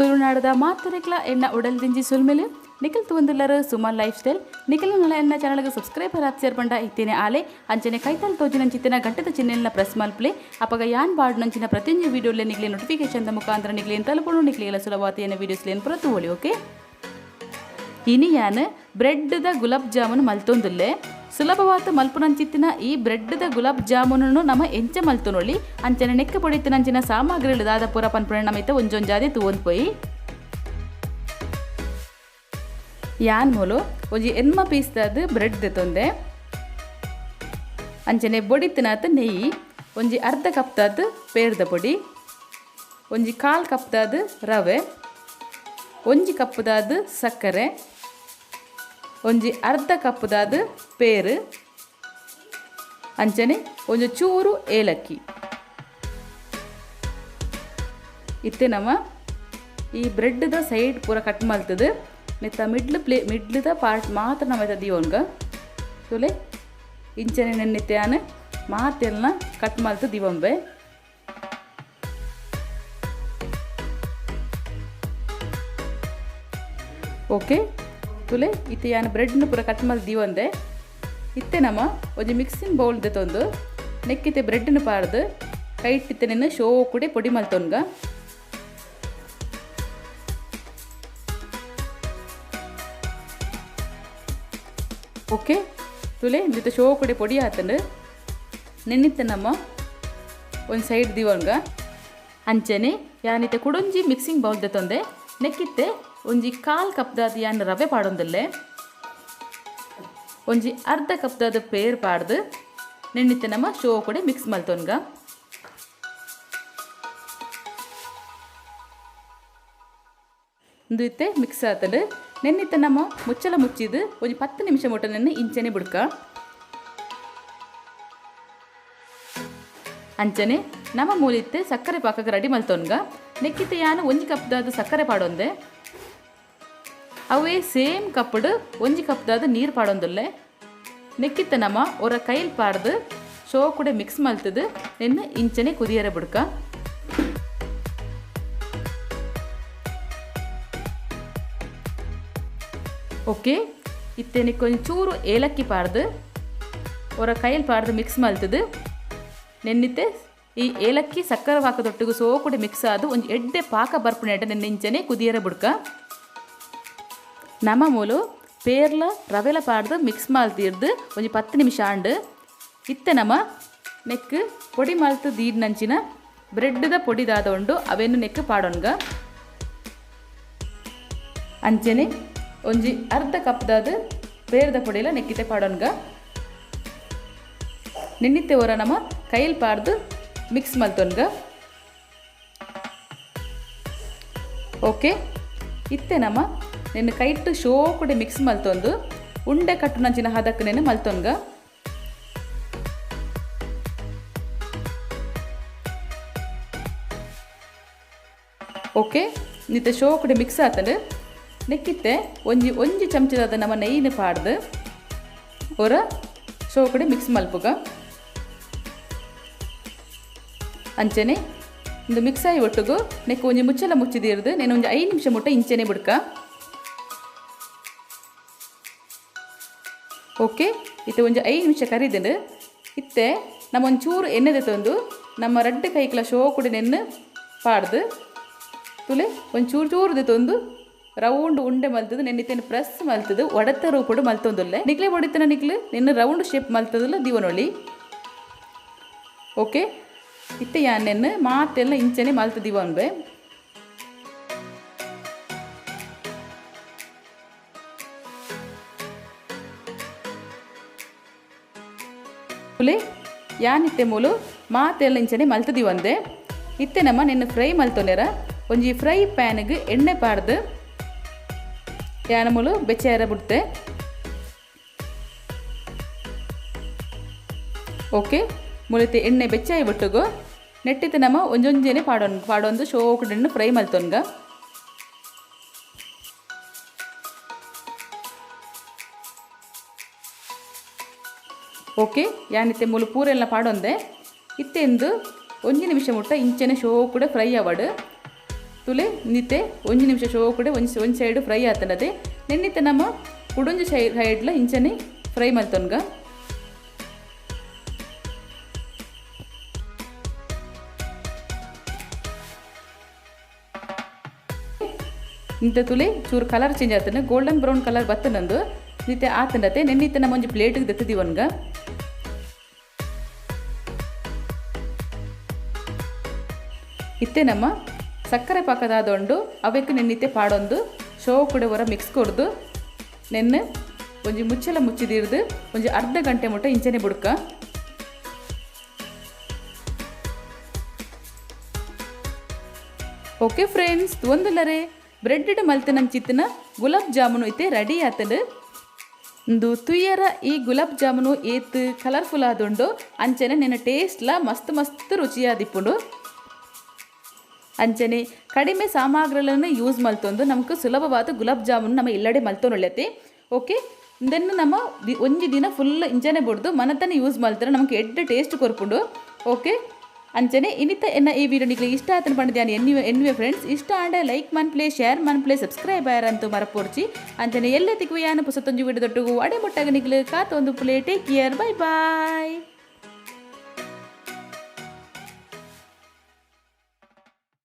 ತುಳುನಾಡದ ಮಾತರೆಗ್ಲ ಎನ್ನ ಉಡಲ್ದಿಂಜಿ ಸುಲ್ಮೆಲೆ Nikhil ತುವಂದುಲ್ಲರು Suma life style Nikhil ನಲ ಎನ್ನ ಚಾನಲ್ಗೆ ಸಬ್ಸ್ಕ್ರೈಬರ್ ಆತ್ ಪಂಡ ಇತ್ತೇನೆ ಆಲೆ ಅಂಚನೆ ಕೈತಲ್ ತೋಜಿನಂಚಿತ್ತಿನ ಗಂಟೆದ ಚಿಹ್ನೆಲ್ನ ಪ್ರೆಸ್ ಮಲ್ಪ್ಲೆ ಅಪಗ ಯಾನ್ ಬಾಡ್ನಂಚಿನ ಪ್ರತಿಯೊಂಜಿ ವಿಡಿಯೋಲೆ ನಿಗ್ಲೆ ನೋಟಿಫಿಕೇಶನ್ the ಮುಖಾಂತರ ನಿಗ್ಲೆ ತಲುಪುನು ನಿಗ್ಲೆಲ ಸುಲಭವಾತಿಯನ ವಿಡಿಯೋಸ್ ಲೇನ್ ಪೂರ ತೂವೊಲಿ. ಓಕೆ, ಇನಿ ಯಾನ್ ಬ್ರೆಡ್ದ ಗುಲಾಬ್ ಜಾಮೂನ್ ಮಲ್ತೊಂದುಲ್ಲೆ. ಸುಲಭವಾದ ಮಲ್ಪುನಂಚಿತ್ತಿನ ಈ ಬ್ರೆಡ್ದ ಗುಲಾಬ್ ಜಾಮೂನನ್ನು ನಮ ಎಂಚ ಮಲ್ತೊನೊಲಿ ಅಂಚನೆ ನೆಕ್ಕ ಪೊಡಿತ್ತಿನಂಚಿನ ಸಾಮಗ್ರಿಲು ದಾದ ಪೂರ ಪನ್ಪುನ ನಮೈತ ಒಂಜೊಂಜಾದಿ ತೂವೊಂದು ಪೋಯಿ. ಯಾನ್ ಮೂಲು ಒಂಜಿ ಎನ್ಮ ಪೀಸ್ದಾದ ಬ್ರೆಡ್ ದೆತೊಂದೆ, ಅಂಚನೆ ಬೊಡಿತ್ತಿನಾತ ನೆಯ್ಯಿ, ಒಂಜಿ ಅರ್ಧ ಕಪ್ದಾದ ಪೇರ್ದ ಪೊಡಿ, ಒಂಜಿ ಕಾಲು ಕಪ್ದಾದ ರವೆ, ಒಂಜಿ ಕಪ್ಪುದಾದ ಸಕ್ಕರೆ, ಒಂಜಿ ಅರ್ಧ ಕಪ್ಪುದಾದ ಪೇರು, ಅಂಚನೆ ಒಂಜಿ ಚೂರು ಏಲಕ್ಕಿ. ಇತ್ತೆ ನಮ್ಮ ಈ ಬ್ರೆಡ್ದ ಸೈಡ್ ಪೂರ ಕಟ್ ಮಲ್ತದು ನೆತ್ತ ಮಿಡ್ಲ್ ಪ್ಲೇ ಮಿಡ್ಲ್ದ ಪಾರ್ಟ್ ಮಾತ್ರ ನಮ್ಮ ದೀವೊನ್ಗ ತುಲೆ ಇಂಚನೆ ನೆನ್ನಿತ್ಯಾನ ಮಾತೆಲ್ಲ ಕಟ್ ಮಲ್ತು ದೀವೊಂಬೆ. ಓಕೆ ತುಲೆ ಇತ್ತೆ ಯಾನ್ ಬ್ರೆಡ್ನ ಪೂರ ಕಟ್ ಮಲ್ತು ದೀವೊಂದೆ. ಇತ್ತೆ ನಮ್ಮ ಒಂಜಿ ಮಿಕ್ಸಿಂಗ್ ಬೌಲ್ ದೆತೊಂದು ನೆಕ್ಕಿತ್ತೆ ಬ್ರೆಡ್ನ ಪಾರ್ದು ಕೈಟ್ಟಿತ್ತೆ ನೆನ್ನ ಶೋ ಕೂಡೆ ಪೊಡಿ ಮಲ್ತೊನ್ಗ. ಓಕೆ ತುಲೆ ಇಂದಿತ್ತ ಶೋ ಕೂಡೆ ಪೊಡಿ ಆತಂಡು ನೆನ್ನಿತ್ತೆ ನಮ್ಮ ಒಂದು ಸೈಡ್ ದಿವೊನ್ಗ. ಅಂಚನೆ ಯಾನಿತ್ತೆ ಕುಡೊಂಜಿ ಮಿಕ್ಸಿಂಗ್ ಬೌಲ್ ದೆತೊಂದೆ ನೆಕ್ಕಿತ್ತೆ ಒಂಜಿ ಕಾಲು ಕಪ್ದಾದ ಯಾನ್ ರವೆ ಪಾಡೊಂದುಲ್ಲೆ, ಒಂಜಿ ಅರ್ಧ ಕಪ್ದಾದ ಪೇರ್ ಪಾಡ್ದು ನೆನ್ನಿತ್ತೆ ನಮ್ಮ ಶೋ ಕೂಡೆ ಮಿಕ್ಸ್ ಮಲ್ತೊನ್ಗ. ಇಂದು ಇತ್ತೆ ಮಿಕ್ಸ್ ಆತಂಡು ನೆನ್ನಿತ್ತೆ ನಮ್ಮ ಮುಚ್ಚಲ ಮುಚ್ಚಿದ್ದು ಒಂಜಿ 10 ನಿಮಿಷ ಮುಟ್ಟ ನೆನ್ನೆ ಇಂಚನೆ ಬುಡ್ಕ. ಅಂಚನೆ ನಮ್ಮ ಮೂಲಿತ್ತೆ ಸಕ್ಕರೆ ಪಾಕಕ್ಕೆ ರೆಡಿ ಮಲ್ತೊನ್ಗ. ನೆಕ್ಕಿತ್ತೆ ಯಾನು ಒಂಜಿ ಕಪ್ದಾದ ಸಕ್ಕರೆ ಪಾಡೊಂದೆ, ಅವೇ ಸೇಮ್ ಕಪ್ಪಡು ಒಂಜಿ ಕಪ್ದಾದ ನೀರು ಪಾಡೊಂದುಲ್ಲೆ. ನೆಕ್ಕಿತ್ತೆ ನಮ್ಮ ಒರ ಕೈಲ್ ಪಾಡ್ದು ಶೋ ಕೂಡ ಮಿಕ್ಸ್ ಮಲ್ತದು ನೆನ್ನೆ ಇಂಚನೆ ಕುದಿಯರ ಬುಡ್ಕ. ಓಕೆ ಇತ್ತೆ ಒಂಚೂರು ಏಲಕ್ಕಿ ಪಾಡ್ದು ಒರ ಕೈಲ್ ಪಾಡ್ದು ಮಿಕ್ಸ್ ಮಲ್ತದು ನೆನ್ನಿತ್ತೆ ಈ ಏಲಕ್ಕಿ ಸಕ್ಕರೆ ಪಾಕದೊಟ್ಟಿಗೆ ಸೋ ಕೂಡ ಮಿಕ್ಸ್ ಆದು ಒಂಜಿ ಎಡ್ಡೆ ಪಾಕ ಬರ್ಪುನೆಟ ನೆನ್ನೆ ಇಂಚನೆ ಕುದಿಯರ ಬುಡ್ಕ. ನಮ್ಮ ಮೂಲು ಪೇರ್ಲ ರವೆಲ ಪಾಡ್ದು ಮಿಕ್ಸ್ ಮಲ್ತಿರ್ದು ಒಂಜಿ 10 ನಿಮಿಷ ಆಂಡು. ಇತ್ತೆ ನಮ್ಮ ನೆಕ್ ಪೊಡಿ ಮಲ್ತು ದೀಡ್ನಂಚಿನ ಬ್ರೆಡ್ದ ಪೊಡಿ ದಾದ ಉಂಡು ಅವೆನ್ನು ನೆಕ್ ಪಾಡೊನ್ಗ. ಅಂಚನೆ ಒಂಜಿ ಅರ್ಧ ಕಪ್ದಾದ ಪೇರ್ದ ಪೊಡಿಲ ನೆಕ್ಕಿತೆ ಪಾಡೊನ್ಗ. ನೆನ್ನಿತ್ತೆ ಒರ ನಮ್ಮ ಕೈಲ್ ಪಾಡ್ದು ಮಿಕ್ಸ್ ಮಲ್ತೊನ್ಗ. ಓಕೆ ಇತ್ತೆ ನಮ್ಮ ನೆನ್ನೆ ಕೈಟ್ಟು ಶೋ ಕೂಡ ಮಿಕ್ಸ್ ಮಲ್ತೊಂದು ಉಂಡೆ ಕಟ್ಟುನಂಚಿನ ಹದಕ್ಕೆ ನೆನ್ನೆ ಮಲ್ತೊನ್ಗ. ಓಕೆ ನಿತ್ತೆ ಶೋ ಕೂಡ ಮಿಕ್ಸ್ ಆತಂಡು ನೆಕ್ಕಿತ್ತೆ ಒಂಜಿ ಒಂಜಿ ಚಮಚದಾದ ನಮ್ಮ ನೆಯ್ಯಿನ ಪಾಡ್ದು ಒರ ಶೋ ಕಡೆ ಮಿಕ್ಸ್ ಮಲ್ಪುಗ. ಅಂಚನೆ ಇಂದು ಮಿಕ್ಸ್ ಆಯಿ ಒಟ್ಟುಗು ನೆಕ್ ಒಂಜಿ ಮುಚ್ಚಲ ಮುಚ್ಚಿದಿರ್ದು నేను ಒಂಜಿ 5 ನಿಮಿಷ ಮುಟ್ಟ ಇಂಚನೆ ಬುಡ್ಕ. ಓಕೆ ಇತ್ತೆ ಒಂಜಿ 5 ನಿಮಿಷ ಕರಿದಿಂಡು. ಇತ್ತೆ ನಮ್ಮ ಒಂಚೂರು ಎಣ್ಣೆ ತಂದು ನಮ್ಮ ರಡ್ಡು ಕೈಕಲ ಶೋ ಕೂಡ ನೆನ್ನೆ ಪಾಡ್ದು ತುಲೆ ಒಂಚೂರು ಚೂರು ತಂದು ರೌಂಡ್ ಉಂಡೆ ಮಲ್ತದು ನೆನ್ನಿತ್ತೇನು ಪ್ರೆಸ್ ಮಲ್ತದು ಒಡತ ರೂಪಡು ಮಲ್ತೊಂದುಲ್ಲೆ. ನಿಕ್ಲೆ ಒಡಿತನ ನಿಕ್ಲು ನಿನ್ನ ರೌಂಡ್ ಶೇಪ್ ಮಲ್ತದಲ್ಲ ದೀವನೊಳಿ. ಓಕೆ ಇತ್ತೆ ಯಾನ್ ನೆನ್ನೆ ಮಾತೆಲ್ಲ ಇಂಚನೆ ಮಲ್ತು ದೀವನ್ಬೆ. ತುಲೆ ಯಾನಿತ್ತೆ ಮೂಲು ಮಾತೆಲ್ಲ ಇಂಚನೆ ಮಲ್ತು ದೀವಂದೆ. ಇತ್ತೆ ನಮ್ಮ ನಿನ್ನ ಫ್ರೈ ಮಲ್ತೊಂದೆರ ಒಂಜಿ ಫ್ರೈ ಪ್ಯಾನ್ಗೆ ಎಣ್ಣೆ ಪಾಡ್ದು ಯಾನ ಮೂಲು ಬೆಚ್ಚಾರ ಬಿಡ್ತೆ. ಓಕೆ ಮುಲಿತೆ ಎಣ್ಣೆ ಬೆಚ್ಚಾಯಿ ಬಿಟ್ಟುಗು ನೆಟ್ಟಿತ್ತೆ ನಮ್ಮ ಒಂಜೊಂಜೆನೆ ಪಾಡೊಂದು ಶೋಕುಡೆಣ್ಣು ಫ್ರೈ ಮಲ್ತೊನ್ಗ. ಓಕೆ ಯಾನಿತ್ತೆ ಮೂಲು ಪೂರೆಲ್ಲ ಪಾಡೊಂದೆ. ಇತ್ತೆಂದು ಒಂಜಿ ನಿಮಿಷ ಮುಟ್ಟ ಇಂಚನೆ ಶೋ ಕೂಡ ಫ್ರೈ ಆವಡು. ತುಲೆ ನಿತ್ತೆ ಒಂಜಿ ನಿಮಿಷ ಶೋ ಕೂಡ ಒಂಜಿ ಒಂಜಿ ಸೈಡ್ ಫ್ರೈ ಆತನದೆ ನೆನ್ನಿತ್ತೆ ನಮ್ಮ ಕುಡೊಂಜಿ ಸೈಡ್ಲ ಇಂಚನೆ ಫ್ರೈ ಮಲ್ತೊನ್ಗ. ಇಂತ ತುಲೆ ಚೂರು ಕಲರ್ ಚೇಂಜ್ ಆತನ ಗೋಲ್ಡನ್ ಬ್ರೌನ್ ಕಲರ್ ಬತ್ತನಂದು ನಿತ್ತೆ ಆತನತೆ ನೆನ್ನಿತ್ತೆ ನಮ್ಮ ಒಂಜಿ ಪ್ಲೇಟ್ಗೆ ದೆತ್ತದಿವನ್ಗ. ಇತ್ತೆ ನಮ್ಮ ಸಕ್ಕರೆ ಪಾಕದಾದೊಂಡು ಅವಕ್ಕೆ ನೆನ್ನಿತ್ತೆ ಪಾಡೊಂದು ಶೋ ಕೂಡ ಹೊರ ಮಿಕ್ಸ್ ಕೊಡ್ದು ನೆನ್ನೆ ಒಂಜಿ ಮುಚ್ಚಲ ಮುಚ್ಚಿದಿರ್ದು ಒಂಜಿ ಅರ್ಧ ಗಂಟೆ ಮುಟ್ಟ ಇಂಚನೆ ಬುಡ್ಕ. Okay friends, ಒಂದುಲರೆ bread ಮಲ್ತಿನಂಚಿತ್ತಿನ gulab jamun ಇತ್ತೆ ರೆಡಿ ಆತದು. ಇಂದು ತುಯ್ಯರ ಈ ಗುಲಾಬ್ ಜಾಮೂನು ಏತ್ ಕಲರ್ಫುಲ್ ಆದುಂಡು ಅಂಚನೆ ನಿನ್ನ ಟೇಸ್ಟ್ಲ ಮಸ್ತ್ ಮಸ್ತ್ ರುಚಿಯಾದಿಪ್ಪುಂಡು. ಅಂಚನೆ ಕಡಿಮೆ ಸಾಮಗ್ರಿಗಳನ್ನು ಯೂಸ್ ಮಲ್ತೊಂದು ನಮಕ್ ಸುಲಭವಾದ ಗುಲಾಬ್ ಜಾಮೂನು ನಮ್ಮ ಇಲ್ಲಡೆ ಮಲ್ತೊಂದು. ಓಕೆ, ಇದನ್ನು ನಮ್ಮ ಒಂಜಿ ದಿನ ಫುಲ್ ಇಂಚನೆ ಬುಡ್ದು ಮನತನೆ ಯೂಸ್ ಮಲ್ತಾರೆ ನಮಕ್ ಎಡ್ಡೆ ಟೇಸ್ಟ್ ಕೊರ್ಪುಂಡು. ಓಕೆ, ಅಂಚನೆ ಇನ್ನಿತ ಎನ್ನ ಈ ವಿಡಿಯೋ ನಿಕ್ಲೆ ಇಷ್ಟ ಆತನ ಪಂಡಿದ್ಯಾನ ಎನ್ನುವೆ ಫ್ರೆಂಡ್ಸ್. ಇಷ್ಟ ಆಂಡ ಲೈಕ್ ಮನ್ಪ್ಲೆ, ಶೇರ್ ಮನ್ಪ್ಲೆ, ಸಬ್ಸ್ಕ್ರೈಬ್ ಆಯರಂತೂ ಮರಪೋರ್ಚಿ. ಅಂಚನೆ ಎಲ್ಲ ತಿಕ್ಕು ಯಾನ ಪುಸತೊಂಜಿ ವಿಡಿಯೋ ದೊಟ್ಟುಗು ಅಡೆ ಮುಟ್ಟಾಗ ನಿಕ್ಲು ಕಾತೊಂದು play. Take care, bye bye.